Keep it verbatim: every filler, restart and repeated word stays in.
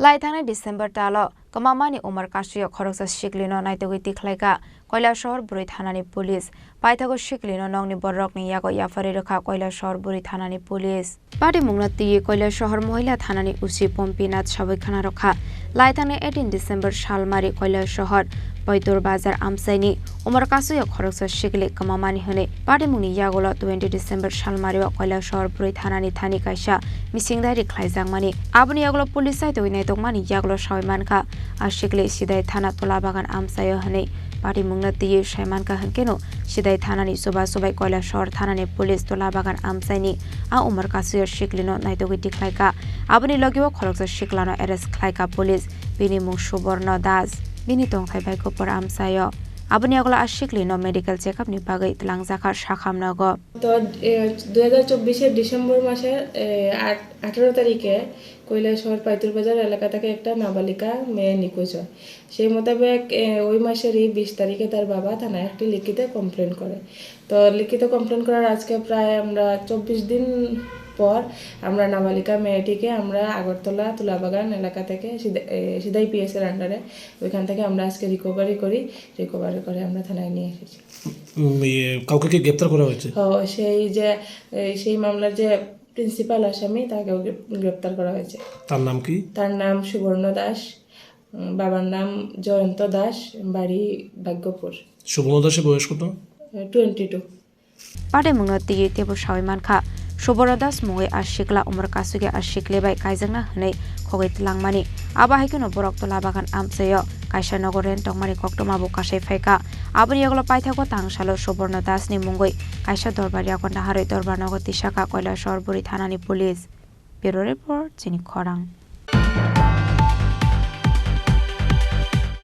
Lai thangnai December talo kwmamani Umar Kasuya khoroksa siklino naitugwi tikhlaikha Koilasohor Bwrwi Thanani Police. Paithago siklino nokni bororokni yago yapharwi rwkha Koilasohor Bwrwi Thanani Police. Patimungno twiwi Koilasohor Mohila Thanani O C Pompinath sabwi khna rwkha. Lai thangnai eighteen December salmari Koilasohor Poitur Bazar amchaini Umar Kasuya khoroksa sikli kwmamani hwnwi patimungni yagulo twenty December salmario Koilasohor Bwrwi Thanani thani kaisa mising dairi khlaijakmani. Aboni yagulo police saitugwi naitokmani yagulo sawi mankha, a sikli Sidai Thana Tola Bagan amchaio hwnwi patimungno twiwi sai mankha hwnkeno Sidai Thanani chubachu bai Koilasohor Thanani police Tola Bagan amchaini a Umar Kasuya siklino naitugwi tikhlaikha. Aboni logio khoroksa siklano arrest khlaikha police, bini mung Suborno Das, bini tongthai bai Kupor amchaio. Aboni yagulo a siklino medical check-up ni bagwi twlangjakha Sakhamnogo. তো, এ, দুই হাজার চব্বিশের ডিসেম্বর মাসের, এ, আট-, আঠারো তারিখে কৈলাসহর পাইতুরবাজার এলাকা থেকে একটা নাবালিকা মেয়ে নিখোঁজ হয়। সেই মোতাবেক, এ, ওই মাসেরই বিশ তারিখে তার বাবা থানায় একটি লিখিত কমপ্লেন করে। তো লিখিত কমপ্লেন করার আজকে প্রায় আমরা চব্বিশ দিন পর আমরা নাবালিকা মেয়েটিকে আমরা আগরতলা তুলাবাগান এলাকা থেকে সিদা-, এ, সিদাই পিএস এর আন্ডারে ওইখান থেকে আমরা আজকে রিকভারি করি। রিকভারি করে আমরা থানায় নিয়ে এসেছি। উম, ইয়ে, কাউকে কি গ্রেপ্তার করা হয়েছে? ও, সেই যে, এই, সেই মামলার যে প্রিন্সিপাল আসামি, তাকেও গ্রেপ-, গ্রেপ্তার করা হয়েছে। তার নাম কি? তার নাম সুবর্ণ দাস, উম, বাবার নাম জয়ন্ত দাস, বাড়ি ভাগ্যপুর। সুবর্ণ দাসের বয়স কত? এ, twenty two. Patimungno twiwi teibo sawi mankha, Suborno Das mungwi a sikla Umar Kasuya a sikli bai kaijakna hwnwi khogwi twlangmani. Abo hai kheno borok Tola Bagan amchaio kaisa nogo rent tongmani koktwma bo kasai phaikha. Aboni yagulo paithago tangsalo Suborno Das ni mungwi kaisa dorbar yago naharwi dorbar nogo tisakha Koilasohor Bwrwi Thanani police. Bureau Report, Chini Khorang.